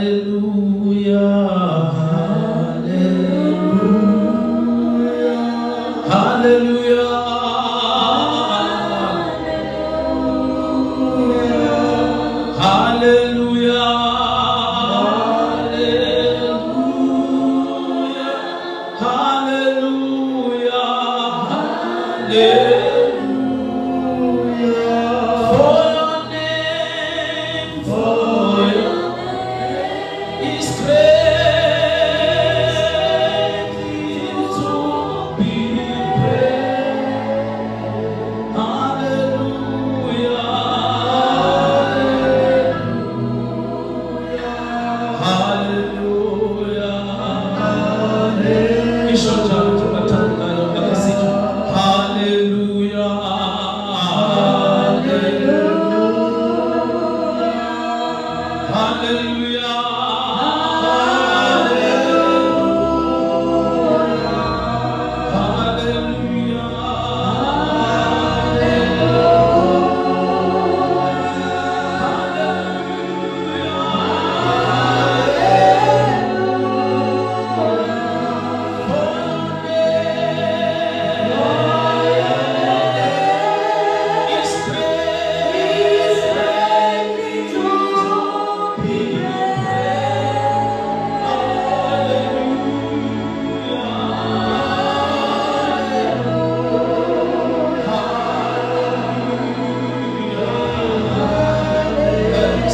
Hallelujah, hallelujah, hallelujah, hallelujah, hallelujah, hallelujah. For your name, for your is greatly to be praised. Hallelujah, hallelujah. Isho njalo nje bathandekayo, ake sithi hallelujah, hallelujah, hallelujah, Is great to be praised.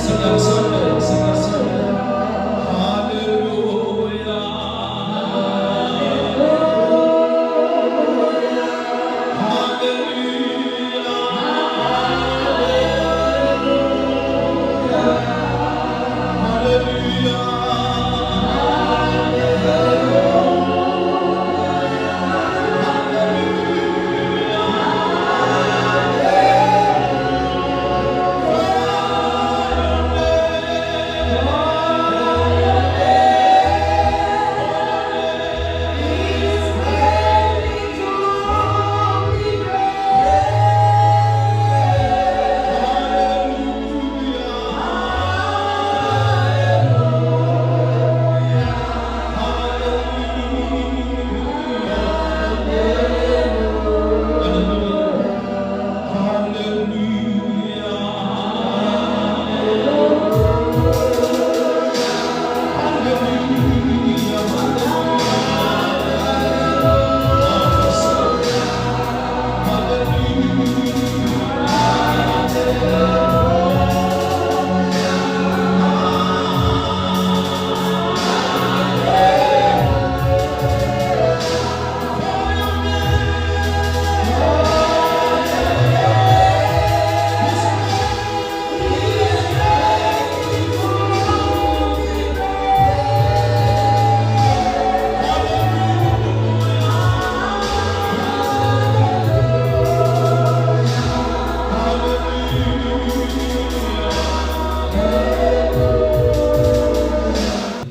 Sing sonke, sing sonke. Hallelujah. Hallelujah. Hallelujah.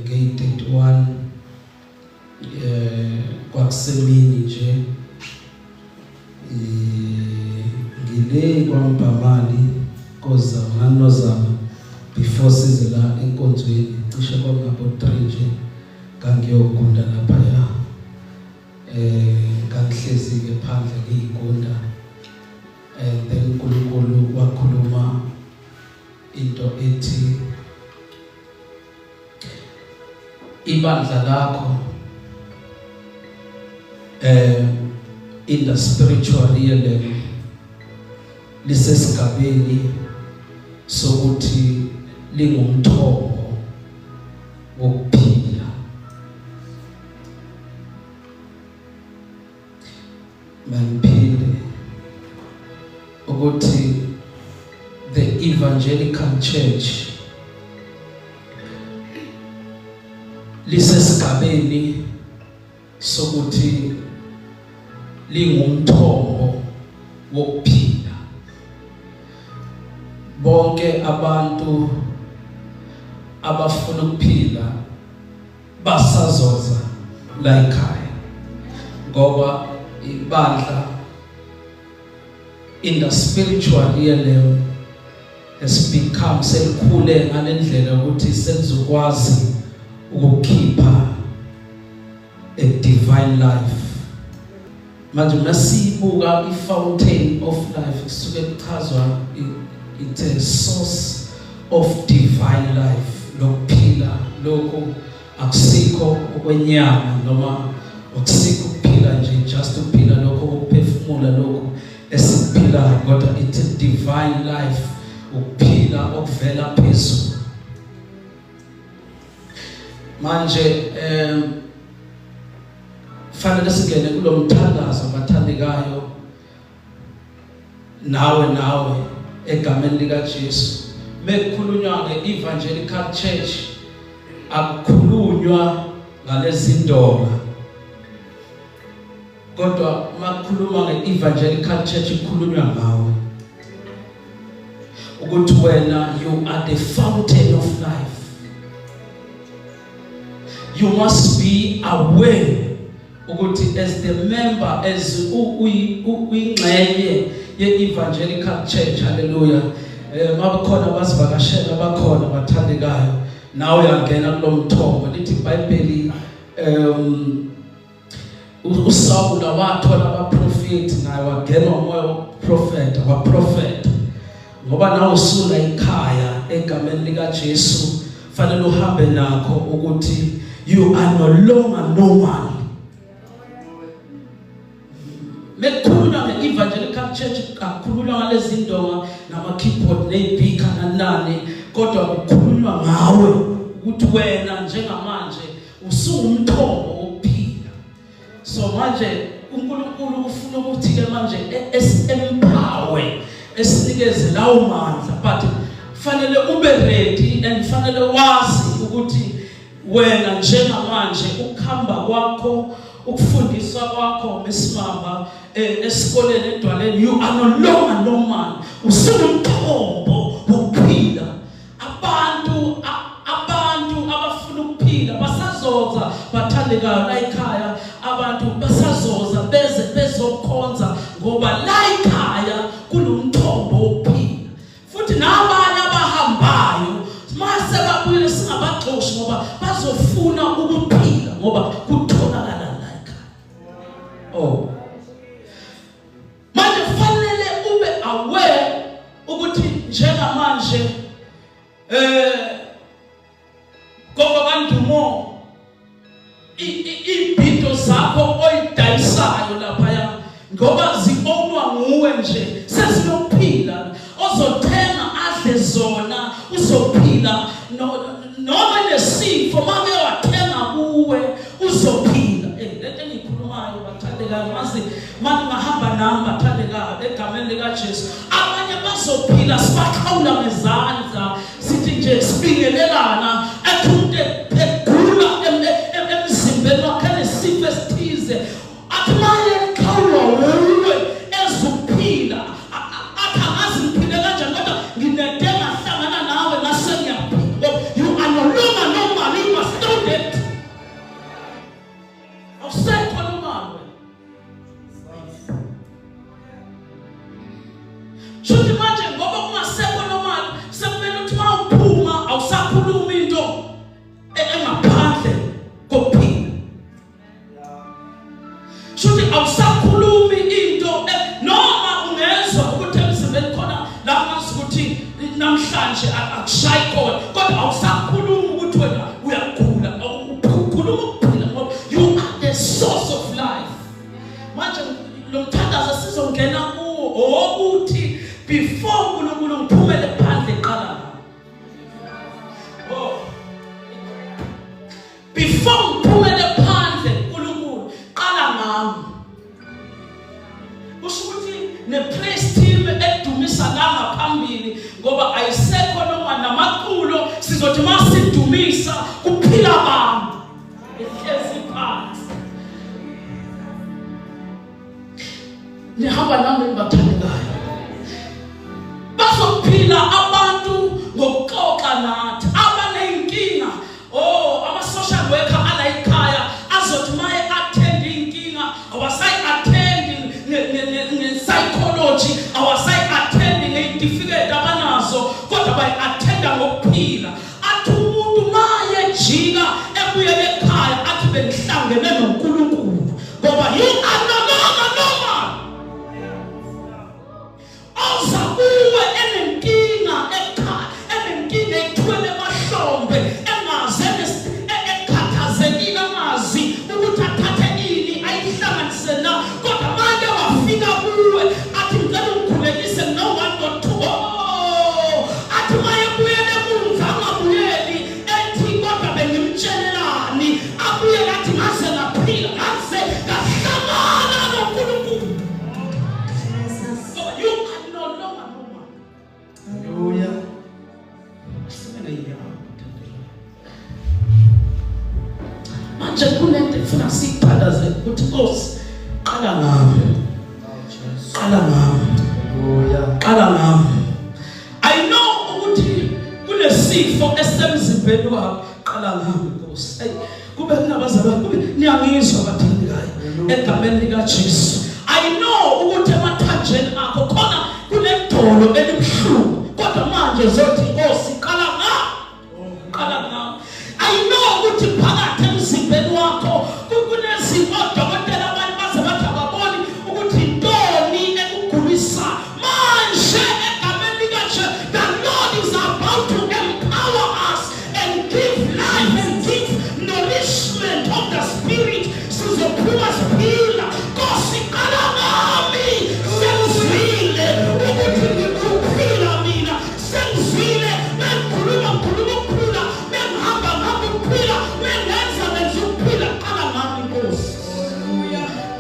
Ngeyi-31 kwakusemini nje, ngile kwaMbhamali kozama nganozama before size la enkonzweni, cishe kwangabo 3 nje, ngangiyogunda laphaya. Ngangihlezi ke phandle ngiyigunda, and then uNkulunkulu wakhuluma into ethi ibandla lakho in the spiritual realm lisesigabeni sokuthi lingumthombo wokuphila. Mangiphinde ukuthi the evangelical church lisesigabeni sokuthi lingumthombo wokuphila. Bonke abantu abafuna ukuphila basazoza la ekhaya, ngoba ibandla in the spiritual realm has become selikhule ngalendlela ukuthi selizokwazi ukukhipha a divine life. Manje masibuka i-fountain of life, kusuke kuchazwa it's a source of divine life. Lokuphila lokhu akusikho okwenyama, noma akusikho ukuphila nje, just ukuphila lokho ukuphefumula lokhu esikuphilayo, kodwa it's a divine life, ukuphila okuvela phezulu. Manje fanele singene kulomthandazo, bathandekayo, nawe egameni lika Jesu. Mekukhulunywa ngeevangelical church, akukhulunywa ngalezi ndonga, kodwa makukhuluma ngeevangelical church kukhulunywa ngawe, ukuthi wena you are the fountain of life. You must be aware ukuthi as the member, as uyingxenye ye-evangelical church, hallelujah, makukhona abazivakashela bakhona bathandekayo, nawe uyangena kulomthombo. Lithi iBhayibheli uSawula wathola abaprofeti, naye wangena umoya wokuprofeta, waprofeta. Ngoba nawe usula ikhaya egameni lika Jesu, fanele uhambe nakho ukuthi you are no longer normal. Mekukhulunywa nge-evangelical church, akukhulunywa ngalezi ndonga nama-keyboard ney'bhikha nanani, kodwa kukhulunywa ngawe ukuthi wena njengamanje usuwumthombo wokuphila. So manje uNkulunkulu ufuna ukuthi-ke manje empower, esinikeze lawo mandla, but fanele ube ready and fanele wazi ukuthi wena njengamanje ukuhamba kwakho, ukufundiswa kwakho mesimamba esikoleni edwaleni, you are no longer normal, usungumthombo wokuphila. Abantu abafuna ukuphila basazoza, bathandekayo, la ekhaya abantu basazoza beze bezokhonza, ngoba la ekhaya kunomthombo wokuphila. Futhi nabanye abahambayo mase babuyele singabaxoshi, ngoba bazofuna ukuphila, ngoba kutholakala la ekhaya. Oh, manje fanele ube aware ukuthi njengamanje gogo kaNdumo, ibhido zakho oyidayisayo laphaya, ngoba zibonwa nguwe nje, sezinokuphila. Ozothenga adle zona uzophila, noma nesifo make wathenga kuwe uzophila. Lento engiyikhulumayo, bathandekayo, mazi manje ngahamba nami, bathandekayo, egameni lika Jesu, abanye bazophila sibaxhawula ngezandla, sithi nje sibingelelana, athi umuntu egula emzimbeni wakhe nesifo esithize, athi maye xhawulwa wuwe ezokuphila, athi angazi ngiphile kanjani, kodwa nginede ngahlangana nawe ngase ngiyaphila. You are no longer normal, you must know that. Awusekho normal wena. Shuthi manje ngoba kungasekho normal, sekumele ukuthi uma uphuma awusakhulumi into engaphandle kokuphila. Shuthi awusakhulumi into noma ungezwa ukuthi emzimbeni khona la ngazi ukuthi namhlanje akushayi khona, kodwa awusakhulumi ukuthi wena uyagula, ukhuluma ukuphila, ngoba you are the source of life. Manje lo mthandazo sizongena kuwo owokuthi before uNkulunkulu ngiphumele phandle, qala, oh, before ngiphumele phandle, uNkulunkulu qala ngami. Kusho ukuthi ne-praise team edumisa la ngaphambili, ngoba ayisekho noma namaculo, sizothi masidumisa kuphila abantu ehlezi phansi. Nihamba nami, nibathandekayo? Bazophila abantu ngokuxoxa nathi abaneyinkinga. Oh, ama-social worker ala ekhaya azothi maye attend iy'nkinga, awasayi-attend nge-psychology, awasayi-attend ngey'tifiketi abanazo, kodwa ejika ebuyele ekhaya athi bengihlangene noNkulunkulu, ngoba you are no longer normal. Oza kuwe enenkinga ekhaya, enenkinga ethwele emahlombe, engazi, ekhathazekile, angazi ukuthi athathe ini ayihlanganise na, kodwa manje wafika kuwe athi ngicela ungikhulekise, no one, not two. Oh, athi maye buyele emuva, angabuyeli ethi kodwa bengimtshelelani, abuyele athi ngaze ngaphila, ngaze ngahlangana noNkulunkulu. Jesus. So you are no longer normal. Hallelujah. Simele iyawo, bathandekayo. Manje kunento efuna siyithandaze ukuthi Nkosi, qala ngami. Oh, Jesus. Qala ngami. Hallelujah. Qala ngami. I know ukuthi kunesifo esemzimbeni wakho. Qala ngami, Nkosi. Hey, kube kunabazalwane, kube niyangizwa, bathandekayo, egameni lika Jesu. I know ukuthi emathanjeni akho khona kunedolo elibuhlungu, kodwa manje zothi Nkosi, qala ngami, qala ngami. I know ukuthi phakathi emzimbeni wakho kunezimo odokotela abanye baze bathi ababoni ukuthi intoni ekugulisa. Manje egameni likaJesu, the Lord is about to empower us and give life and give nourishment of the spirit. Sizophuma siphila. Nkosi, qala ngami. Sengizwile ukuthi ngikuphila mina, sengizwile mengikhuluma, ngikhuluma ukuphila, mengihamba, ngihamba ukuphila, mengenza, ngenza ukuphila. Qala ngami, Nkosi,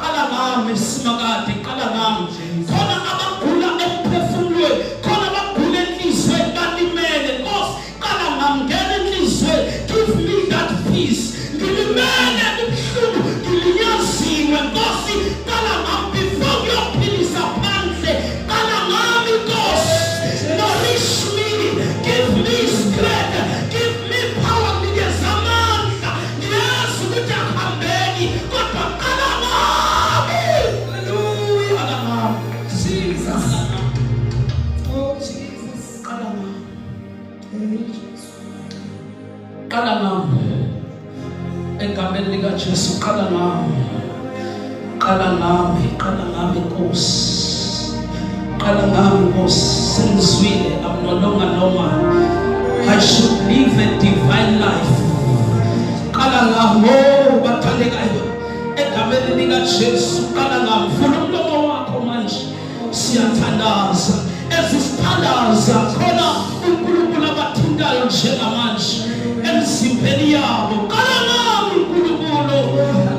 qala ngami, Simakade, qala ngami. Khona abagula emphefumulweni, khona abagula enhliziyweni, balimele. Nkosi, qala ngami, ngena enhliziyweni, give me that peace. Ngilimele, kubuhlungu, ngilinyaziwe. Nkosi, qala ngami before ngiyophilisa phandle. Qala ngami, Nkosi. Nourish me, give me strength, give me power, nikeza amandla. Ngiyazi ukuthi akuhambeki, kodwa qala ngami. Hallelujah. Qala ngami. Jesus. Oh, Jesus. Qala ngami. Hey, Jesus. Qala ngami egameni likaJesu. Qala ngami, qala ngami, qala ngami, Nkosi, qala ngami, Nkosi. Sengizwile, I'm no longer normal. I should live a divine life. Qala ngami. Oh, bathandekayo, egameni likaJesu, qala ngami. Vula umlomo wakho manje, siyathandaza. Ezisithandaza khona uNkulunkulu abathintayo njengamanje emzimbeni yabo. Qala ngami, uNkulunkulu,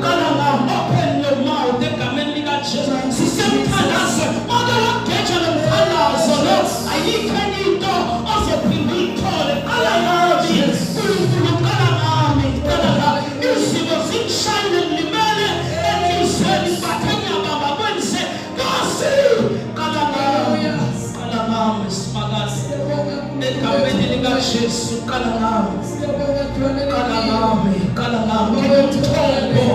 qala ngami. Open your mouth egameni likaJesu. Sisemthandazo, make wageja lo mthandazo lo, ayikho enye into ozophinda uyithole. Qala ngami, Nkulunkulu, qala ngami, qala ngami. Izimo zingishayile, ngilimele enhliziyweni, bathe ngiyabamba kwenze. Nkosi, qala ngami, qala ngami, Simakade, egameni likaJesu, qala ngami. Qala ngami, qala ngami. Ngingumthombo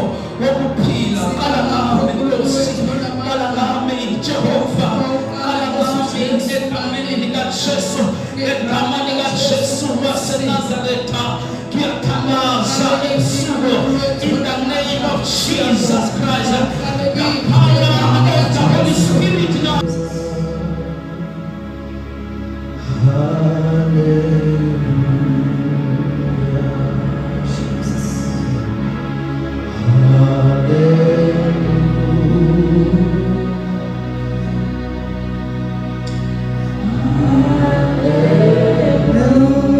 wokuphila. Qala ngami, Nkosi, qala ngami, Jehova, qala ngami egameni likaJesu, egama likaJesu waseNazaretha. Ngiyathandaza ebusuku in the name of Jesus Christ, the power of the Holy Spirit now. Hallelujah. Jesus. Hallelujah. Hallelujah.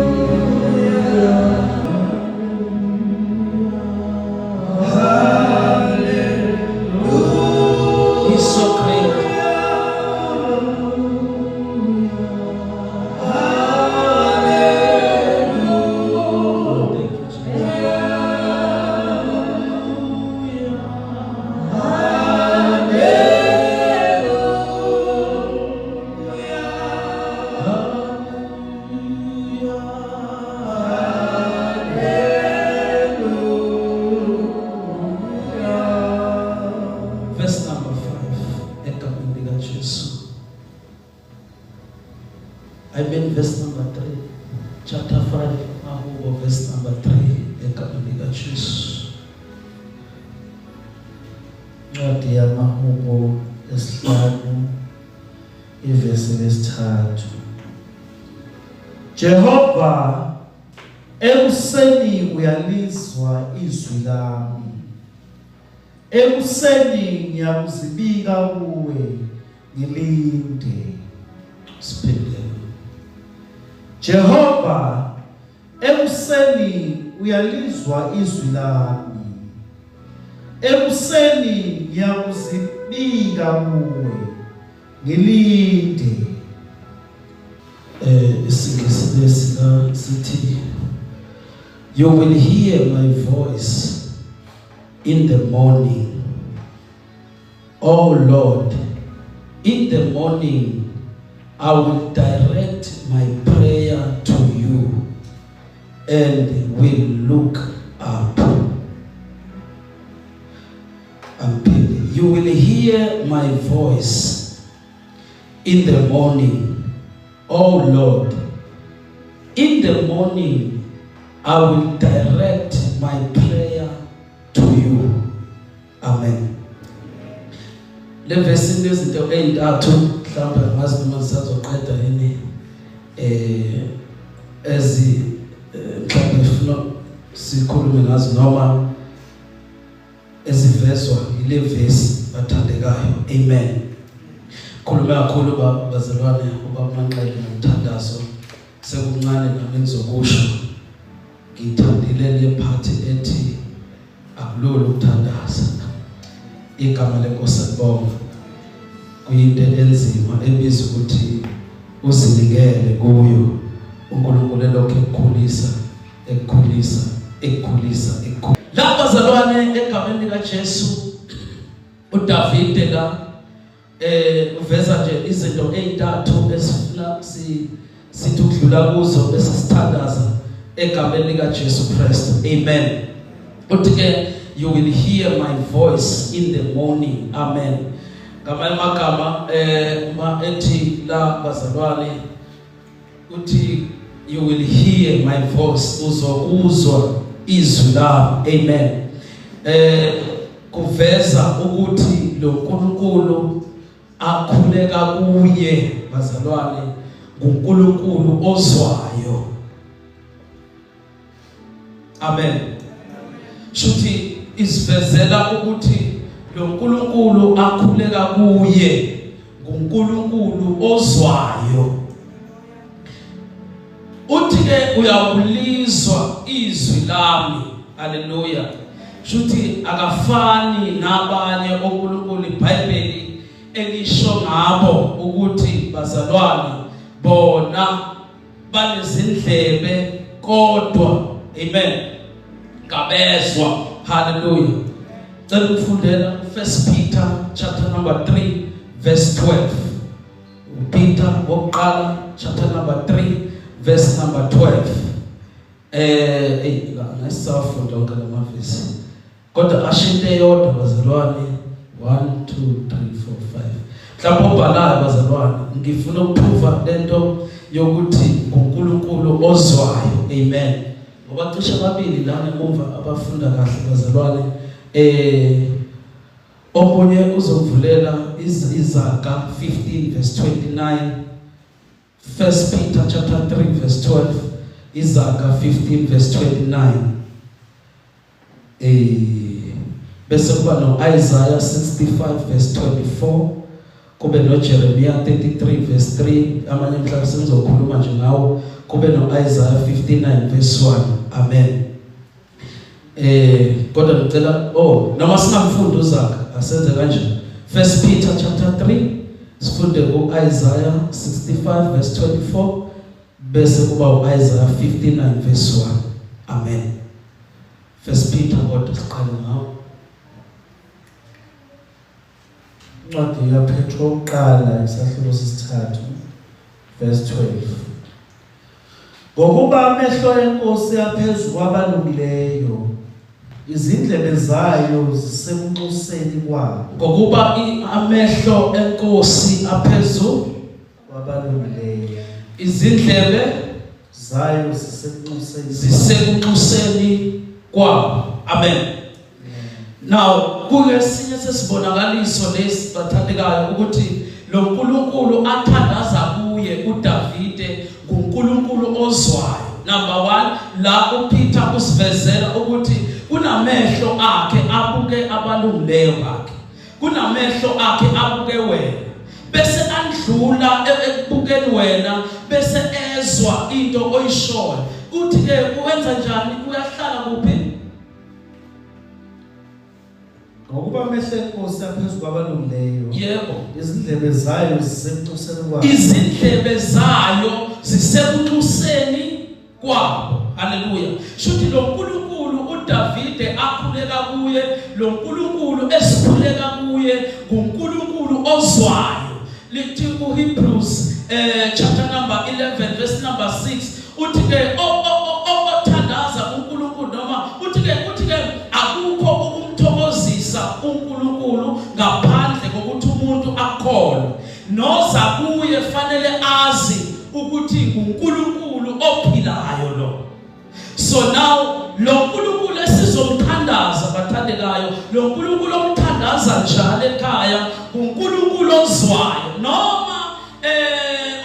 likaJesu. Incwadi yamaHubo esihlanu ivesi lesithathu. Jehova, ekuseni uyalizwa izwi lami. Ekuseni ngiyakuzibika kuwe ngilinde. Siphinde. Jehova, ekuseni uyalizwa izwi lami. Ekuseni ngiyakuzibika kuwe ngilinde. Isingisi lesi la sithi, you will hear my voice in the morning. Oh Lord, in the morning I will direct my prayer to you and will look up. Angiphinde. You will hear my voice in the morning. Oh Lord, in the morning I will direct my prayer to you. Amen. Le verse inezinto ezintathu, mhlawumbe angazi noma sisazoqeda yini, ezi mhlawumbe ifuna sikhulume ngazo noma ezivezwa ile verse, bathandekayo. Amen. Khulume kakhulu bazalwane ubaba Manqele nomthandazo, sekuncane nami ngizokusho. Ngithandile le part ethi akulula ukuthandaza. Igama leNkosi alibonga. Kuyinto enzima ebiza ukuthi uzinikele kuyo. uNkulunkulu elokhu ekukhulisa, ekukhulisa, ekukhulisa, ekukhulisa. La bazalwane, egameni lika Jesu, uDavide la uveza nje izinto ezintathu esifuna sithi ukudlula kuzo bese sithandaza egameni lika Jesu Christ. Amen. Uthi ke, you will hear my voice in the morning. Amen. Ngamanye amagama, uma ethi la bazalwane, uthi you will hear my voice, uzokuzwa izwi lami. Amen. Kuveza ukuthi lo nkulunkulu akhuleka kuye bazalwane nguNkulunkulu ozwayo. Amen. Shuthi isivezela ukuthi lo nkulunkulu akhuleka kuye nguNkulunkulu ozwayo. Uthi ke uyakulizwa izwi lami. Haleluya. Shuthi akafani nabanye onkulunkulu iBhayibheli elisho ngabo ukuthi bazalwane bona banezindlebe kodwa, amen, kabezwa. Haleluya. Cela ukufundela 1 Peter chapter number 3 verse 12. Peter wokuqala chapter number 3 verse number 12. Ngisafunda onke lamavesi kodwa asho into eyodwa bazalwane. 1 2 3 4 5. Mhlawumbe obhalayo bazalwane, ngifuna ukuprova lento yokuthi nguNkulunkulu ozwayo. Amen. Ngoba cishe ababili la ngemuva abafunda kahle bazalwane, omunye uzovulela Izaga 15 verse 29, 1 Peter chapter 3 verse 12, Izaga 15 verse 29, bese kuba no Isaiah 65 verse 24, kube no Jeremiah 33 verse 3. Amanye mhlawumbe sengizokhuluma nje ngawo. Kube no Isaiah 59 verse 1. Amen. Kodwa ngicela, oh, noma singamfunda uZaka, asenze kanje: 1 Peter chapter 3, sifunde ku Isaiah 65 verse 24, bese kuba uIsaiah 59 verse 1. Amen. 1 Peter kodwa siqale ngawo. Incwadi kaPetro oqala, isahluko sesithathu, verse 12. Ngokuba amehlo enkosi aphezu kwabalungileyo, izindlebe zayo zisekunxuseni kwabo. Ngokuba amehlo enkosi aphezu kwabalungileyo, izindlebe zayo zisekunxuseni zisekunxuseni kwabo. Amen. Now kulesinye sesibonakaliso lesi bathandekayo ukuthi lo nkulunkulu athandaza kuye uDavide nguNkulunkulu ozwayo. Number 1, la uPeter usivezela ukuthi kunamehlo akhe abuke abalungileyo bakhe, kunamehlo akhe abuke wena, bese andlula ekubukeni wena, bese ezwa into oyishoyo. Uthi ke uwenza njani? Uyahlala kuphi? Ngokuba amehlo enkosi aphezu kwabalungileyo. Yebo. Izindlebe zayo zisekunxuseni kwabo. Izindlebe zayo zisekunxuseni kwabo. Haleluya. Shuthi lo nkulunkulu uDavide akhuleka kuye, lo nkulunkulu esikhuleka kuye nguNkulunkulu ozwayo. Lithi kuHebrews chapter number 11 verse number 6, uthi ke othandaza uNkulunkulu, noma uthi ke akukho ukumthokozisa uNkulunkulu ngaphandle kokuthi umuntu akholwe. Noza kuye fanele azi ukuthi nguNkulunkulu ophilayo lo. So now lo nkulunkulu esizomthandaza, bathandekayo, lo nkulunkulu omthandaza njalo ekhaya uNkulunkulu ozwayo. Noma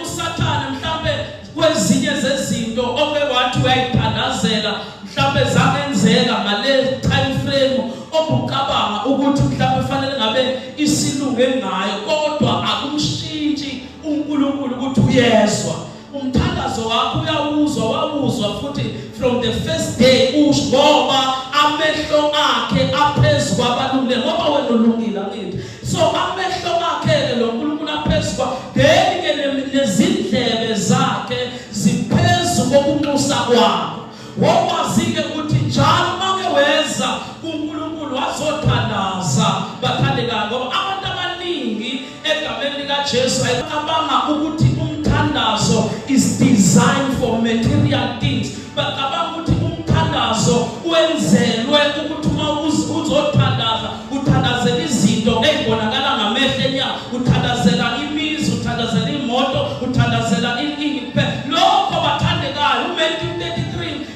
uSathane mhlambe kwezinye zezinto oke wathi uyayithandazela, mhlambe zangenzeka ngale time frame obucabanga ukuthi mhlambe fanele ngabe isilunge ngayo, kodwa akumshintshi uNkulunkulu ukuthi uyezwa umthandazo wakho, uyawuzwa, wawuzwa futhi from the first day usho, ngoba amehlo akhe aphezu kwabalungile, ngoba wena ulungile, angithi? So amehlo akhe ke lo nkulunkulu aphezu kwa, then ke nezindlebe zakhe ziphezu kokunxusa kwakho. Wokwazi-ke ukuthi njalo make weza kuNkulunkulu wazothandaza, bathandekayo, ngoba abantu abaningi egameni likaJesu ayicabanga ukuthi umthandazo is designed for material things. Bacabanga ukuthi umthandazo wenzelwe ukuthi uma uzothandaza uthandazela izinto ey'bonakala ngamehlo enyama, uthandazela imizi, uthandazela imoto, uthandazela ini kuphela. Lokho, bathandekayo, uMatthew 33,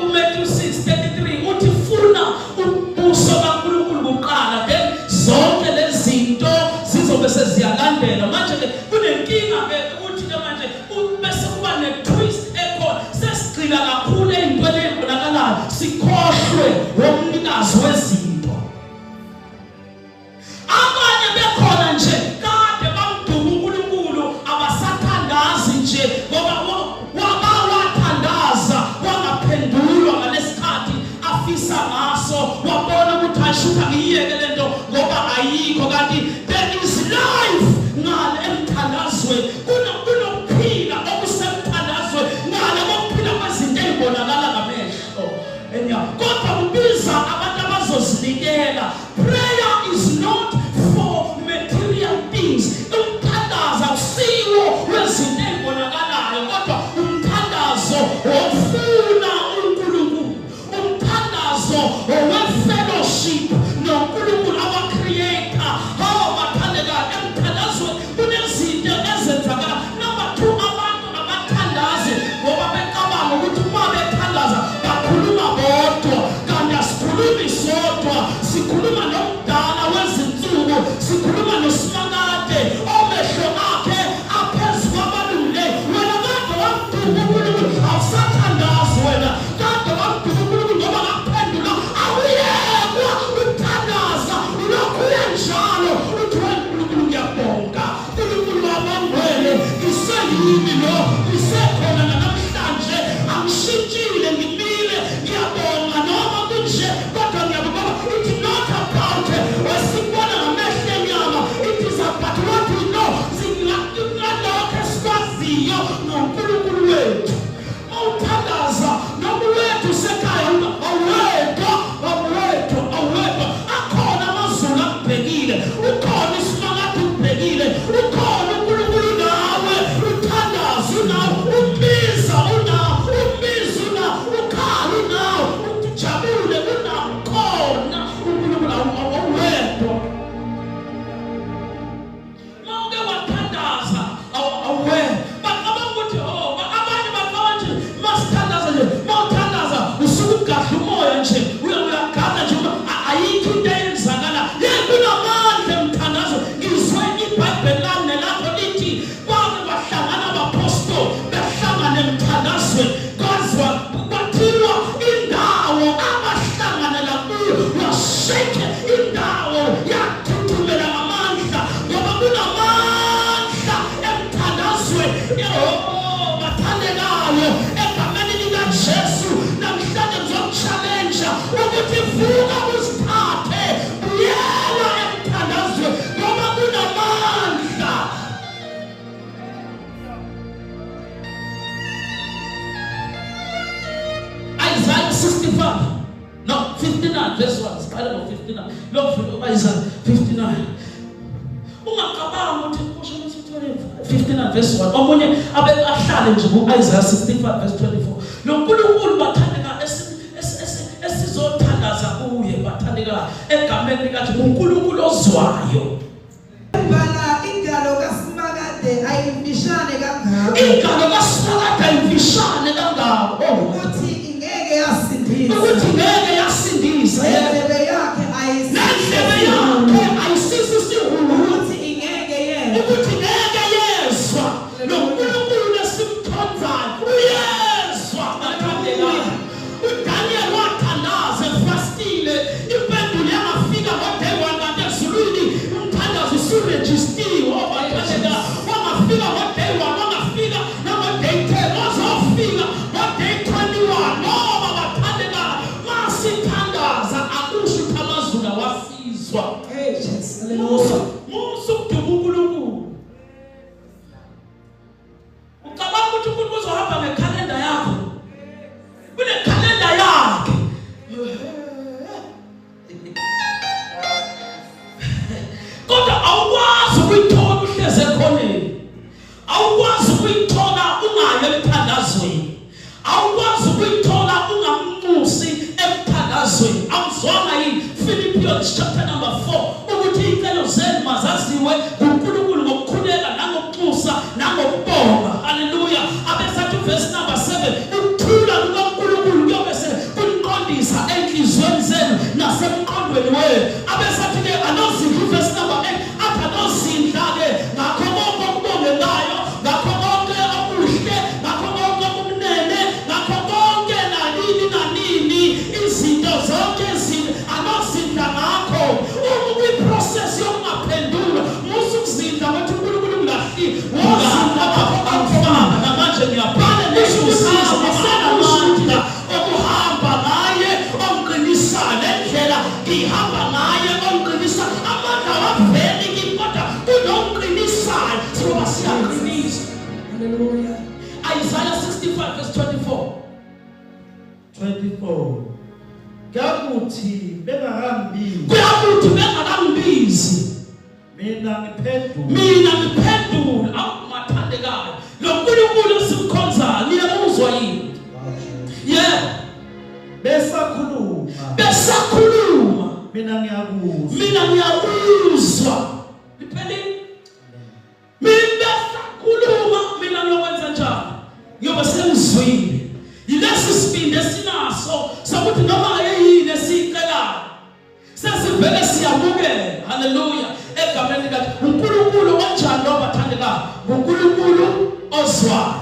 uMatthew 6:33 uthi funa umbuso kaNkulunkulu kuqala, then zonke lezi zinto zizobe seziyalandela. Manje ke kunenkinga ke ukuthi ke manje bese kuba ne-twist ekhona, sesigxila kakhulu ey'ntweni ey'bonakalayo, sikhohlwe womnikazi wezinto. Abanye bekhona nje kade bamduka uNkulunkulu, abasathandazi nje ngoba waba wathandaza wangaphendulwa ngalesikhathi afisa ngaso, wabona ukuthi ayishutha, ngiyiyeke lento ngoba ayikho. Kanti there is life ngale emthandazweni, kunokuphila okusemthandazweni ngale kokuphila kwezinto ey'bonakala ngamehlo enyama, kodwa kubiza abantu abazozinikela. Prayer is not for material things. Umthandazo akusiwo wezinto ey'bonakalayo, kodwa umthandazo wokufuna uNkulunkulu, umthandazo owe-fellowship noNkulunkulu, our creator. Hawu bathandekayo, emthandazweni kunezinto ezenzakala. Number two, abantu abathandazi ngoba becabanga ukuthi uma bethandaza bakhuluma bodwa, kanti asikhulumi sodwa, sikhuluma nomdala wezinsuku, sikhuluma noSimakade omehlo akhe aphezu kwabalungileyo. Wena kade wamduka uNkulunkulu, awusathandazi. Wena kade wamduka uNkulunkulu ngoba ngakuphendula. 59 verse 1. Siqale ngo 59. Lokuvula uIsaiah 59. Ungacabanga ukuthi kusho ukuthi uthole 59 verse 1. Omunye abe ahlale nje ku-Isaiah 65 verse 24. Lo nkulunkulu, bathandeka, esizothandaza kuye, bathandeka, egameni likaJesu, uNkulunkulu ozwayo. Bhala ingalo kaSimakade ayimfishane kangako. Ingalo kaSimakade ayimfishane kangako. Ukuthi ingeke yasindisa. Ukuthi ngeke yasindisa. Nendlebe yakhe nendlebe yakhe ayisiso isihulu. Ukuthi ingeke yezwa. Ukuthi ngeke yezwa. Lo nkulunkulu lesimkhonzayo uyezwa, bathandekayo. UDaniel wathandaza efastile, impendulo yangafika ngo-day one, kanti ezulwini umthandazo usurejistiwe. Obathandekayo, wangafika ngo-day one, wangafika nango-day 10, wazofika ngo-day 21, ngoba, bathandekayo, masithandaza akusho ukuthi amazulu awasizwa. Hey Jesus. Musa, Hallelujah. musa ukuduka uNkulunkulu. Ucabanga ukuthi uNkulunkulu uzohamba ngekhalenda yakho? Kunekhalenda yakhe. Kodwa awukwazi ukuyithola uhleze ekhoneni. Awukwazi ukuyithola ungayi emthandazweni. Awukwazi ukuyithola ungamnxusi emthandazweni. Awuzwanga yini Philippians chapter number 4 ukuthi iy'celo zenu mazaziwe nguNkulunkulu ngokukhuleka nangokunxusa nangokubonga? Haleluya. Abesathi verse number 7, ukuthula kukaNkulunkulu kuyobe sekuniqondisa ey'nhliziyweni zenu nasemqondweni wenu. Abesathi-ke anozindla, verse number 8, athi anozindla-ke ngakho konke okubongekayo, ngakho konke okuhle, ngakho konke okumnene, ngakho konke nanini nanini, izinto zonke ezinto anozindla ngakho. Uma ukwiprocess yokungaphendulwa, musa ukuzindla ngokuthi uNkulunkulu ungulahlile. Wozindla ngakho akufaka. Namanje ngiyabhala nesibusiso ngisenamandla okuhamba ngaye ongiqinisa le ndlela ngihamba ngaye ongiqinisa. Amandla awaveli kimi, kodwa kunongiqinisayo, ngoba siyaqinisa. Hallelujah. Isaiah 65 verse 24. 24 Kuyakuthi bengakambizi, Kuyakuthi bengakambizi, mina ngiphendule. Mina ngiphendula. Awumathandekayo, lo nkulunkulu esimkhonzayo niyamuzwa yini? Yebo. Besakhuluma, Besakhuluma, mina ngiyakuzwa. Mina ngiyakuzwa. Liphelile. Mina besakhuluma, mina ngiyokwenza njani? Ngiyobe sengizwile. Yilesi sibindi esinaso sokuthi noma yini esiyicelayo sesivele siyamukela. Haleluya, egameni lika uNkulunkulu. Onjani lo, bathandekayo? UNkulunkulu ozwayo.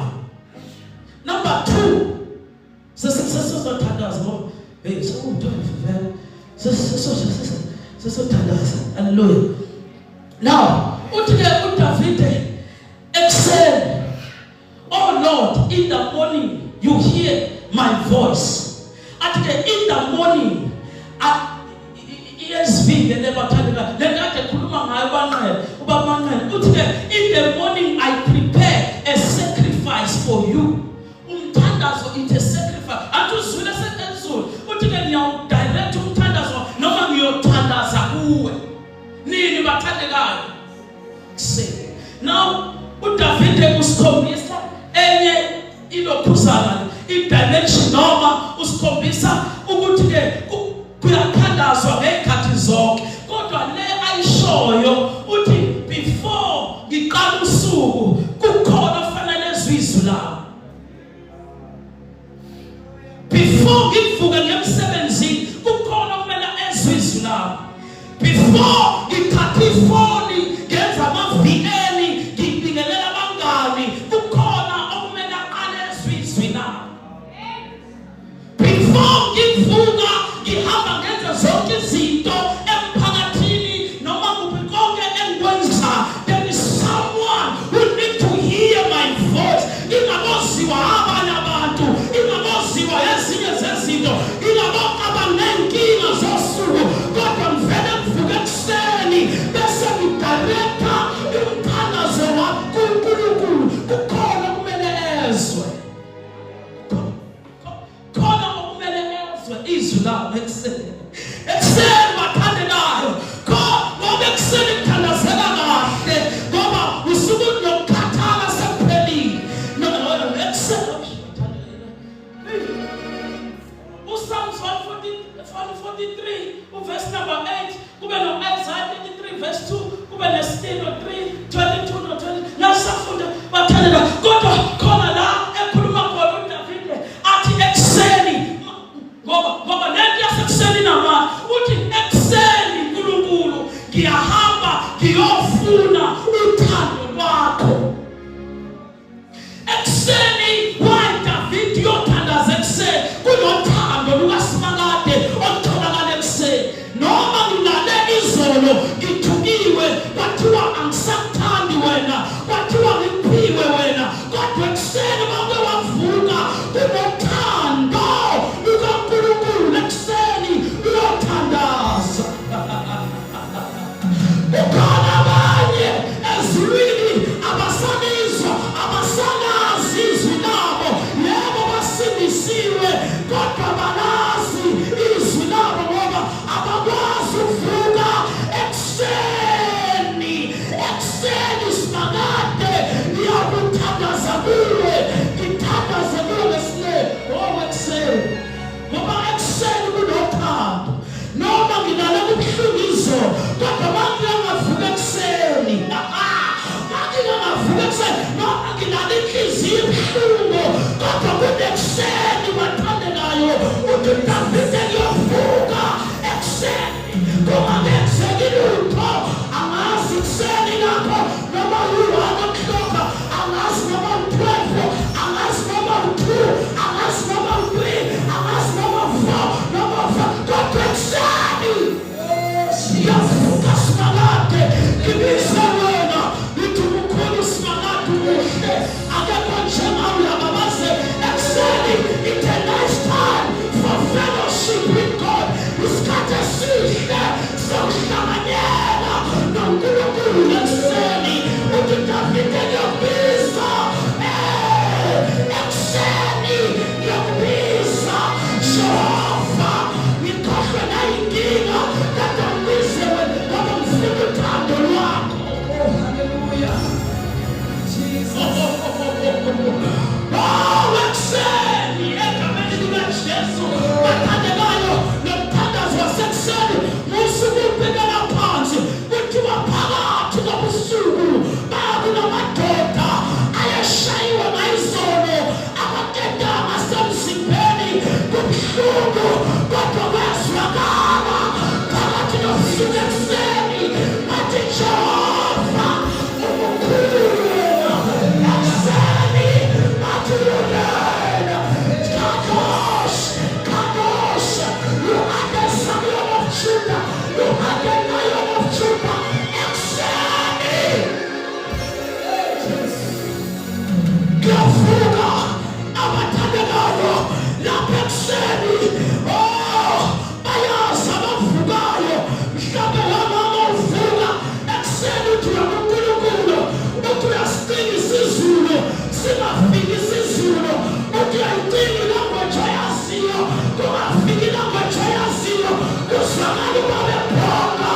Number 2, sesizothandaza ngoba hey, seku-12 vele, sesizothandaza. Haleluya. Now uthi ke uDavide ekuseni, "Oh Lord, in the morning you hear my voice." Athi ke in the morning, ESV ke le, bathandeka, le kade ekhuluma ngayo banqele ubamanqele. Uthi ke, "In the morning I prepare a sacrifice for you." Umthandazo, it's a sacrifice. Athi uzwile sezulu, uthi ke ngiyawudirect umthandazo noma ngiyothandaza kuwe nini, bathandekayo? Kuseni. Now uDavide usikhombisa enye ilokhuzana, i-dimension, noma usikhombisa ukuthi ke kuyathandazwa ngezikhathi zonke, kodwa le ayishoyo uthi before ngiqala usuku kukhona ofanele ezwe izwi lami. Before ngivuke ngemsebenzini kukhona okumele ezwe izwi lami. Before ngithatha ifoni ngenza ama-VN ngibingelela abangani, kukhona okumele aqale ezwe izwi lami. Before ngivuka ngihamba ngenza zonke izinto emphakathini. Ngiyahamba ekuseni. Ekuseni bathandekayo. Ngoba ekuseni kuthandazeka kahle ngoba usuku nokukhathala sekuphelile. No, ekuseni bathandekayo. UPsalms 143 uverse number 8, kube no-Isaiah 33 verse 2, kube nesitino 3 22 no 20 nasafunda bathandeka. Kodwa khona la ekhuluma khona uDavide athi ekuseni, ngoba lento yasekuseni inamandla. Uthi ekuseni, uNkulunkulu, ngiyahamba ngiyofuna uthando lwakho ekuseni. Why David yothandaza ekuseni? Kunothando lukaSimakade olutholakala ekuseni. Noma ngilale izolo ngithukiwe, kwathiwa angisakuthandi wena, kwathiwa ngiphiwe wena, kodwa ekuseni mawuke wavuka kunothando lukaNkulunkulu. Ekuseni uyothandaza. Kukhona abanye ezulwini abasalizwa, abasalazi izwi labo. Yebo, basindisiwe, kodwa balazi izwi labo ngoba abakwazi ukuvuka ekuseni. Ekuseni, Simakade, ngiyakuthandaza kuwe, ngithandaze kuwe ngesineke. Oh, ekuseni, ngoba ekuseni kunothando. Noma ngilale kubuhlungu izolo, kodwa mangingavuka ekuseni, mangingavuka ekuseni, noma ngilale inhliziyo ibuhlungu, kodwa kunekuseni bathandekayo. Uthi Davide, ngiyovuka ekuseni kungangenzeki lutho. Angazi kuseni lapho noma u-1 o'clock, angazi noma u-12, angazi noma u-2, angazi noma u-3, angazi noma u-4 noma u-5, kodwa ekuseni siyavuka. Simakade, ngibize wena, ngithi umukhulu Simakade, umuhle, akekho njengawe. Uyababaze ekuseni. It's a nice time for fellowship with God. Isikhathi esihle sokuhlanganyela noNkulunkulu ekuseni. Uthi Davide, ngiyokubiza ekuseni, ngiyokubiza Jehova, ngikhohlwe nayinkinga, kodwa ngibize wena ngoba ngifuna uthando lwakho. Oh, hallelujah. Jesus. Oh, ekuseni, egameni likaJesu bathandekayo, nomthandazo wasekuseni musuku ubhekela phansi. Kuthiwa phakathi kobusuku bakunamadoda ayeshayiwe ngayizolo, amaketanga asemzimbeni, kubuhlungu, kodwa kwezwakala phakathi nobusuku ekuseni, bathi, "Jehova, umukhulu." Ekuseni bathi, "Uyena Kadosh, Kadosh, you are the Lion of Judah, you are the Lion of Judah." Ekuseni kuyavuka abathandekayo lapha ekuseni. Oh, bayazi abavukayo. Mhlawumbe wamama uvuka ekuseni, uthi uyakuNkulunkulu, uthi uyasicinga isizulu, singafiki isizulu, uthi uyayicinga ilanguage oyaziyo, kungafiki ilanguage oyaziyo, kuzwakala ubaba ebhonga,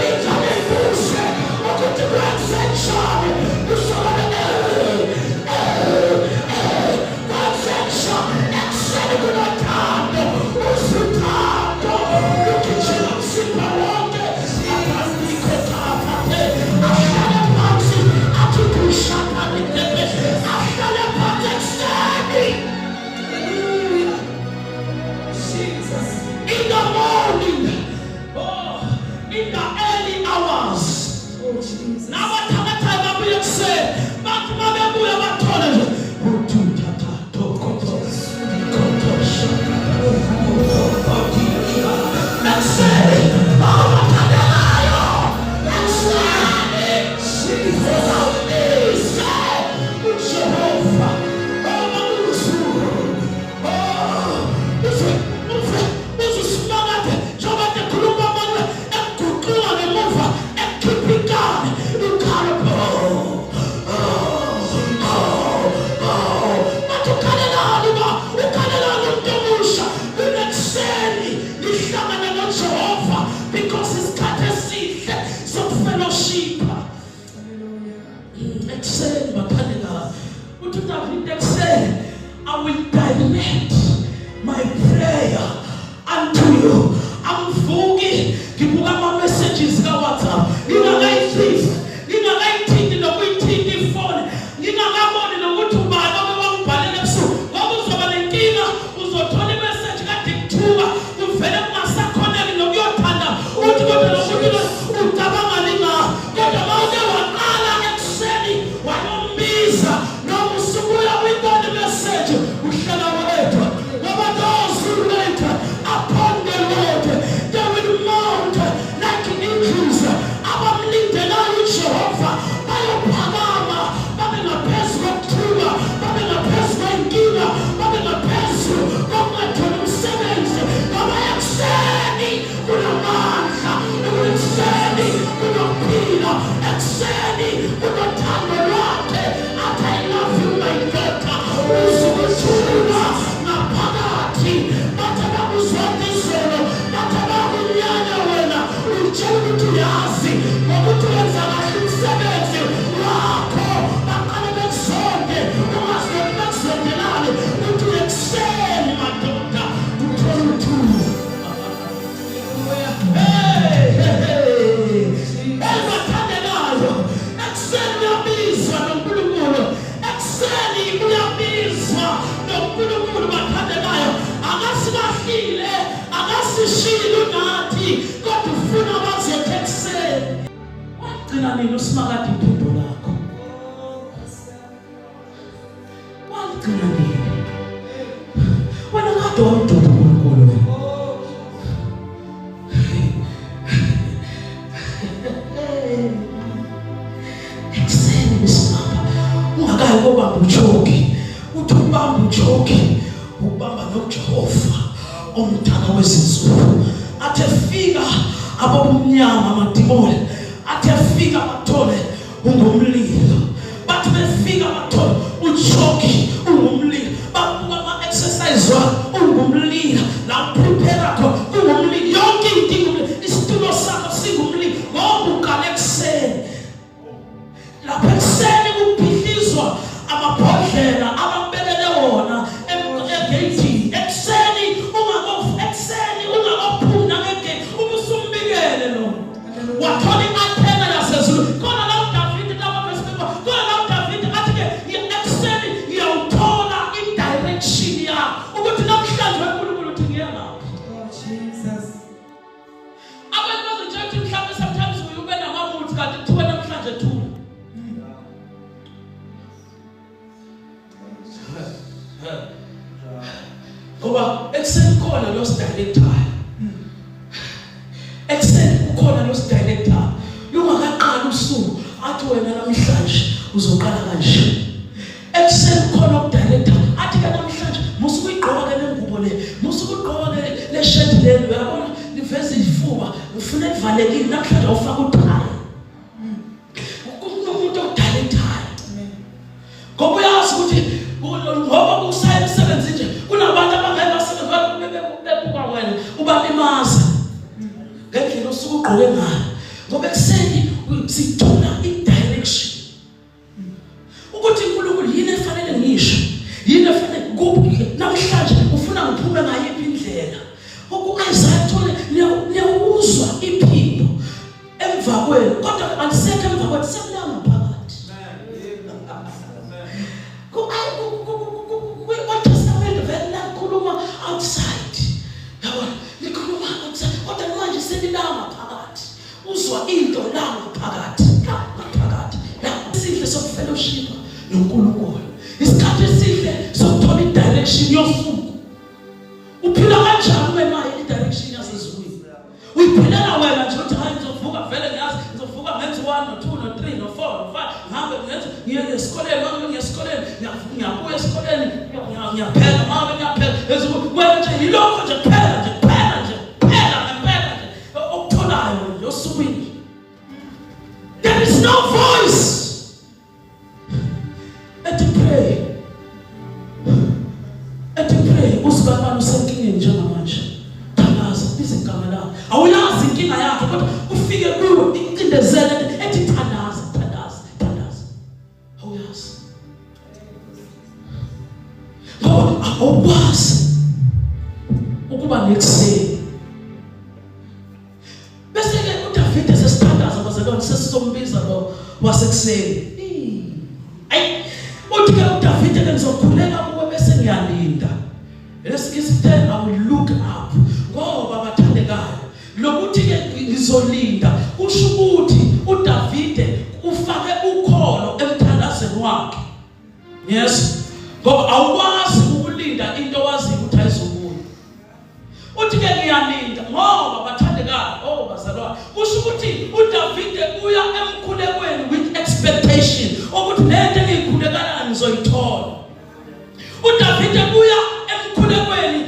ingane ibuze ukuthi kwenze njani, kuzwakala kwenze njani. Ekuseni kunothando, uzuthando lugijima mzimba wonke. Abandikho thapha, ahlale phansi, athi kushaphanipepe, ahlale phansi ekuseni. Hallelujah. Jesus. In the morning, oh, in the early hours. Oh, Jesus. Nabathakathayo babuye ekuseni, bathi mabebuya bathole nje uthuthatha tokoto koto shaka ekuseni. Abathandekayo, ekuseni uzawubize uJehova omakuzuku. Oh, uze uSimakade njengoba ekhuluma amanye ekuguqula ngemuva, ekukhipha inkani. Ekuseni bathandekayo. Uthi uDavid ekuseni, I will direct my prayer unto you. Angivuki ngibuka ama messages ka WhatsApp. Ngingakayithinti, ngingakayithinti nokuyithinta ifoni. Ngingakaboni nokuthi ubani oke wangibhalela ebusuku. Ngoba uzoba nenkinga, uzothola imessage kade kuthuka, kuvele kungasakhoneki nokuyothanda uthi kodwa lo muntu lo ucabanga linga. Kodwa mawuke waqala ekuseni wayombiza noma usubuya uyibona imessage uhlala wedwa. Ngoba those who wait upon the Lord, they will mount like eagles. Abamlindelayo uJehova bayophakama babe ngaphezu kokuthuka, babe ngaphezu kwenkinga, babe ngaphezu kokungatholi umsebenzi. Ngoba ekuseni kunamandla, ekuseni kunokuphila, ekuseni kunothando lwakhe. Athi I love you my daughter. Uzukuthula ngaphakathi. Bathi abakuzonda izolo, bathi abakunyanya wena, utshela ukuthi uyazi ngokuthi wenza kahle umsebenzi wakho. Baqale bekuzonde, ungazi nokuthi bekuzondelani. Uthi ekuseni madoda uthola uthula. Hey, hey, hey. Ebathandekayo, ekuseni uyabizwa noNkulunkulu. Ekuseni uyabizwa noNkulunkulu bathandekayo. Akasilahlile, akasishilo unathi, kodwa ufuna abazethe ekuseni. Wagcina nini uSimakade iphimbo lakho? Wagcina nini? Wena kade wamduda uNkulunkulu wena. Ekuseni besimama ungakayi kobamba uchoki, uthi ubamba uchoki ukubamba noJehova omdala wezinsuku. Athe fika abobumnyama amadimoni, athe fika bathole ungumlilo. Bathi befika bathole uchoki ungumlilo. Babuka ama-exercise wakho ungumlilo, la prepare khona ungumlilo, yonke into ingumlilo, isitulo sakho singumlilo ngoba uqala ekuseni. Lapha ekuseni kuphihlizwa amabhodlela abakubekele wona egeyithini. Ekuseni ungako ekuseni ungakophumi nangegate ubusumbikele lo. Wathola i-antenna yasezulu. Khona la uDavid lapha verse 24. Khona la uDavid athi ke ekuseni ngiyawuthola i-direction yakho ukuthi namhlanje uNkulunkulu uthi ngiya ngaphi. Oh, Jesus. Abantu bazotshela ukuthi mhlawumbe sometimes uye ube nama-moods kanti kuthiwa namhlanje thula. Ngoba ekuseni kukhona lo sidirectayo. Ekuseni kukhona lo sidirectayo. Lungakaqali usuku athi wena namhlanje uzoqala kanje. Ekuseni kukhona okudirector athi ke namhlanje musa ukuyigqoka ke lengubo le, musa ukugqoka ke le shirt leli, uyabona liveza izifuba, ufuna livalekile namhlanje awufaka uthayi. Kunomuntu okudirectayo. Ngoba uyazi ukuthi ngoba usaya emsebenzini nje kunabantu abangeke basebenze bebuka wena ubalimaza ngendlela osuke ugqoke ngayo. Ngoba ekuseni sithola i-direction ukuthi uNkulunkulu yini efanele ngisho, yini efanele kuphi namhlanje, ufuna ngiphume ngayiphi indlela. Uku-Isaiah thole niyawuzwa iphimbo emva kwenu, kodwa alisekho emva kwenu, sekulanga phakathi. Kwi-Old Testament vele lalikhuluma outside, yabona, likhuluma outside, kodwa manje selilanga phakathi. Uzwa into la ngaphakathi, la ngaphakathi, la. Isihle sokufellowship noNkulunkulu, isikhathi esihle sokuthola i-direction yosuku. Uphila kanjani ungenayo i-direction yasezulwini? Uyiphilela wena nje uthi hayi ngizovuka vele ngiyazi ngizovuka ngenze 1 no 2 no 3 no 4 no 5 ngihambe ngenze ngiye esikoleni, mangabe ngiye esikoleni ngiyabuya esikoleni ngiyapheka, mangabe ngiyapheka wena nje yilokho nje kuphela nje kuphela nje kuphela ngempela nje okutholayo nje osukwini. There is no voice ethi pray, ethi pray. Usibani usenkingeni njengamanje, thandaza, biza igama lakhe. Awuyazi inkinga yakhe kodwa ufike kuwe incindezele ethi thandaza, thandaza, thandaza. Awuyazi. bazalwane sesizombiza lo wasekuseni. Ayi uthi ke uDavide ke ngizokhuleka kuwe bese ngiyalinda. Lesingisi kuthe I will look up ngoba bathandekayo lokuthi ke ngizolinda kusho ukuthi uDavide ufake ukholo emthandazweni wakhe. Yes. Ngoba awukwazi ukulinda into owaziyo ukuthi ayizobuya. Uthi ke ngiyalinda ngoba bathandekayo, oh bazalwane, kusho ukuthi uDavide uya emkhulekweni with expectation ukuthi lento engiyikhulekelayo ngizoyithola. uDavide uya emkhulekweni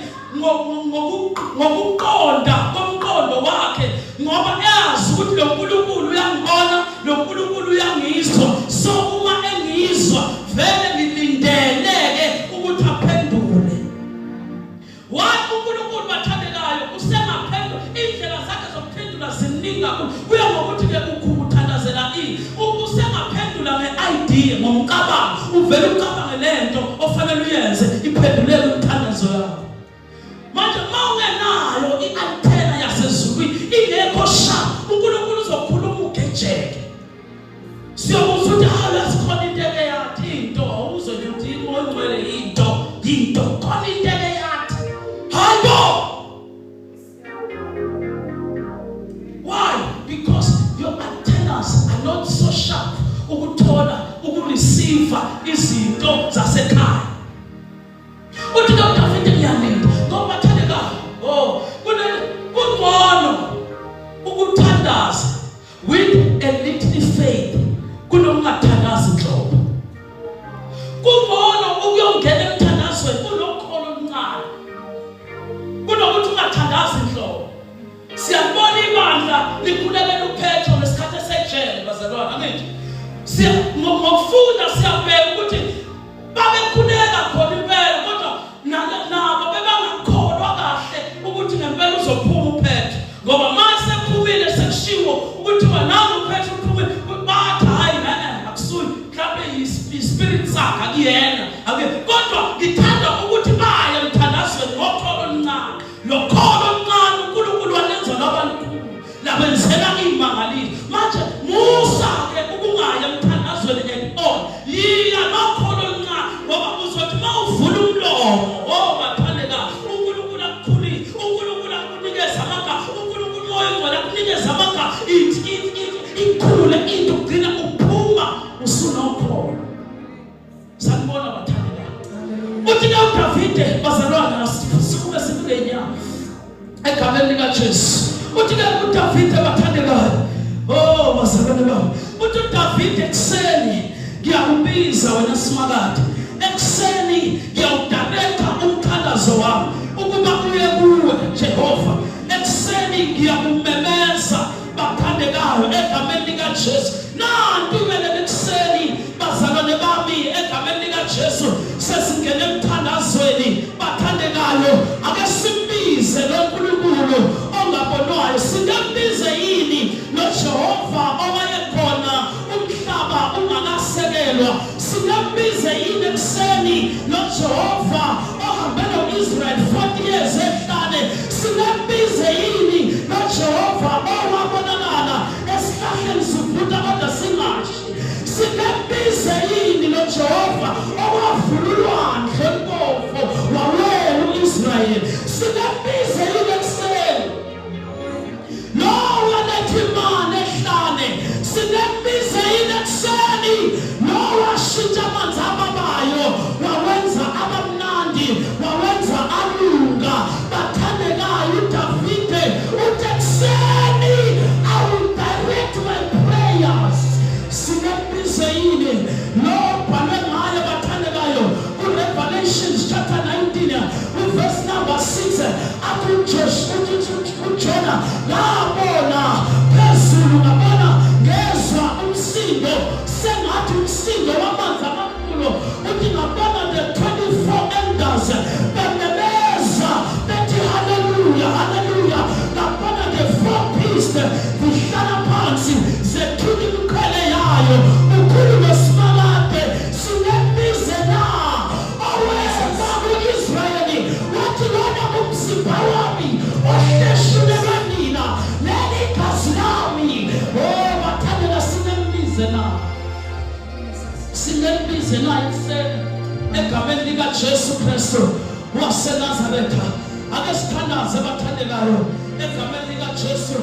ngokuqonda komqondo wakhe ngoba eyazi ukuthi lo nkulunkulu uyangibona, lo nkulunkulu uyangizwa, so uma engizwa vele ngilindeleke ukuthi aphendule. Why uNkulunkulu bathandekayo usengaphendula, indlela zakhe zokuphendula ziningi kakhulu, kuya ngokuthi ke ukhuthandazela ini. Usengaphendula nge-idea, ngomcabango, uvele ucabange lento ofanele uyenze iphendulele umthandazo yakho. Manje uma ungenayo i-antenna yasezulwini ingekho sharp, uNkulunkulu uzokhuluma ugejeke. Siyokuzwa ukuthi hawu yazi khona into eke yathi into, awuzwe nje ukuthi uMoya oNgcwele into, into khona into eke yathi. Hayibo! Why? Because your antennas are not so sharp ukuthola ukureceive izinto zasekhaya. Uthi ke uDavide ngiyalinda ngoba bathandekayo. Oh, kune kungcono ukuthandaza with a little faith kunokungathandazi nhlobo. Kungcono ukuyongena emthandazweni unokholo oluncane kunokuthi ungathandazi nhlobo. Siyabona ibandla likhulekela uPetro ngesikhathi esejele bazalwane, angithi? Siya ngokufunda siyabheka ukuthi babekhuleka khona impela kodwa nabo bebangakholwa kahle ukuthi ngempela uzophuma uPetro, ngoba mase ephumile sekushiwo ukuthi nangu uPetro uphumile, bathi hayi nana akusuyi, mhlawumbe yi-spirit sakhe akuyena ake. Kodwa ngithanda ukuthi baye emthandazweni ngokholo oluncane. Lokholo oluncane uNkulunkulu walenza lwaba lukhulu, labenzela iy'mangaliso. Manje musa-ke ukungayi emthandazweni and all, yiya nokholo oluncane, ngoba uzothi uma uvula umlomo, oh bathandeka, uNkulunkulu akukhulise, uNkulunkulu akunikeze amagama, uNkulunkulu uMoya oNgcwele akunikeze amagama, ithi ikhule into ugcina uphuma usunokholo. Sanibona bathandekayo. Uthi ke uDavide bazalwane asisukume sibuke inyama egameni likaJesu. Uthi ke uDavide bathandekayo. Oh bazalwane bami. Uthi uDavide ekuseni ngiyakubiza wena Simakade. Ekuseni ngiyawudaretha umthandazo wami ukuba uye kuwe Jehova. Ekuseni ngiyakumemeza bathandekayo egameni likaJesu. Nanti vele ekuseni bazalwane bami egameni likaJesu sesingene emthandazweni bathandekayo, ake simbize lo Nkulunkulu ongabonwayo. Singambize yini lo Jehova owayekhona umhlaba ungakasekelwa? Singambize yini ekuseni lo Jehova ohambe no-Israel 40 years ehlane? Singambize yini lo Jehova owabonakala esihlahleni sivutha kodwa singashi? Singambize yini lo Jehova owavula ulwandle olubomvu wawela u-Israyeli? Singambize yini ekuseni lo waletha imali ehlane? Singambize yini ekuseni lo washintsha amanzi ababayo wawenza abamnandi wawenza alunga? Bathandekayo, uDavide uthi ekuseni I will direct my prayers. Singambize yini lo obhalwe ngaye bathandekayo kuRevelations chapter 19 uverse number 6, athi uJona, ngabona phezulu, ngabona ngezwa umsindo sengathi umsindo wamanzi amakhulu. Uthi ngabona the 24 elders bememeza bethi haleluya, haleluya. Ngabona the four beasts zihlala phansi zethula imiqhele yayo ukhulu losimakade. Singambize na oweza ku-Israyeli wathi lona umzimba wami ohleshulelwa nina, leli igazi lami? Oh. Singelibize na? Singelibize na ekuseni egameni likaJesu Kristu waseNazaretha? Ake sithandaze, bathandekayo, egameni likaJesu.